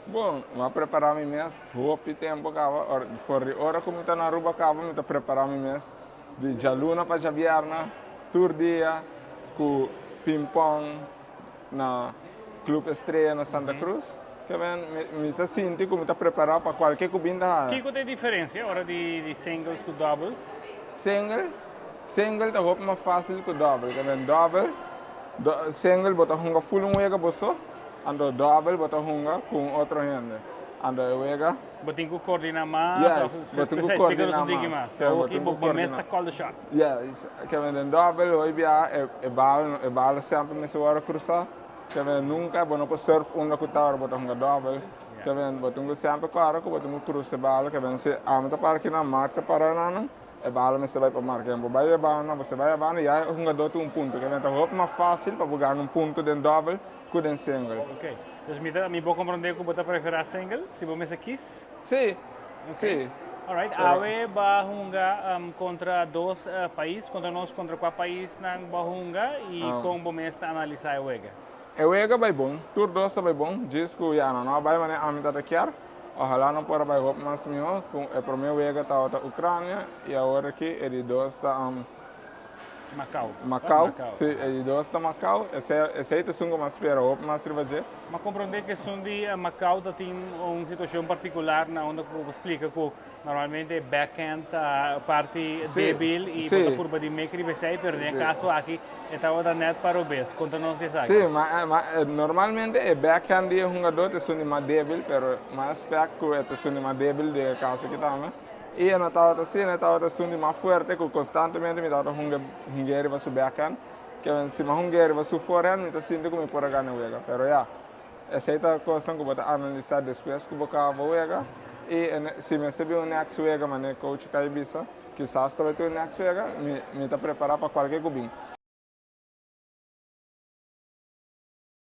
Bon, mi a prepara mi mes hopi tempo caba, for di ora cu mi ta na Aruba caba mi ta prepara mi mes di djaluna pa djabierna tur dia cu ping pong na Club Estrella na Santa Cruz. Ke men mi ta sinti cu mi ta prepara pa cualke cu bin ta haya. Kico ta e diferencia ora di singles cu doubles? Single, single ta hopi mas facil cu double. Ke men double, single bo ta hunga full un wega bo so. Anto double bo ta hunga cu un otro hende. Anto e wega. Bo tin cu coordina mas. Yes, bo tin cu coordina mas. Sí, bo tin cu coordina. Bo mes ta call the shot. Yes, ke den double hoy bia e bal, e bal semper mester worde cruza. Ke men nunca bo no por serve unda cu ta ora bo ta hunga double. Ke men bo tin cu semper corda cu bo tin cu cruza e bal. Ke men si ami ta para kinan, Mark ta para nan. E bala mester bai pa marka. Bo bai e banda, bo bai e banda, ya e hungadó tin un punto. Ke ta hopi mas fásil pa bo gana un punto den dòbel ku den single. Ok. Dus mi ta, mi por komprondé ku bo ta preferá single, si bo mester kis? Sí, sí. Alright, awe bo a hunga kontra dos pais, konta nos kontra kua paisnan bo a hunga i kon bo mes ta analisá e wega. E wega bai bon, tur dos ta bai bon, djis ku ya nan no a bai manera ami tabata kier. Ojalá no por a bai hopi mas mihó, ku e promé wega tabata Ucrania i awor aki e di dos ta Macau. Macau, sí, e di dos ta Macau. Esei, esei ta esun ku mi a spera hopi mas riba dje. Mi a komprondé ku esun di Macau ta tin un situashon partikular na unda ku bo splika ku normalmente e backhand ta parti débil i bo ta purba di mek riba esei, pero den e kaso aki e tabata nèt pa robes. Konta nos di esaki. Sí, ma normalmente e backhand di e hungadó ta esun di mas débil, pero mi a expect ku e ta esun di mas débil den e kaso aki tambe. I e no tabata asina, e tabata esun di mas fuerte ku konstantemente mi tabata hunga hung'é riba su backhand. Ke si mi a hung'é riba su forehand mi ta sinti ku mi por a gana e wega, pero ya. Esei ta kosnan ku bo ta analisá despues ku bo kaba bo wega. I si mester bin un next wega, manera coach kai bisa, kisas ta bai tin un next wega, mi ta prepará pa kualke ku bin.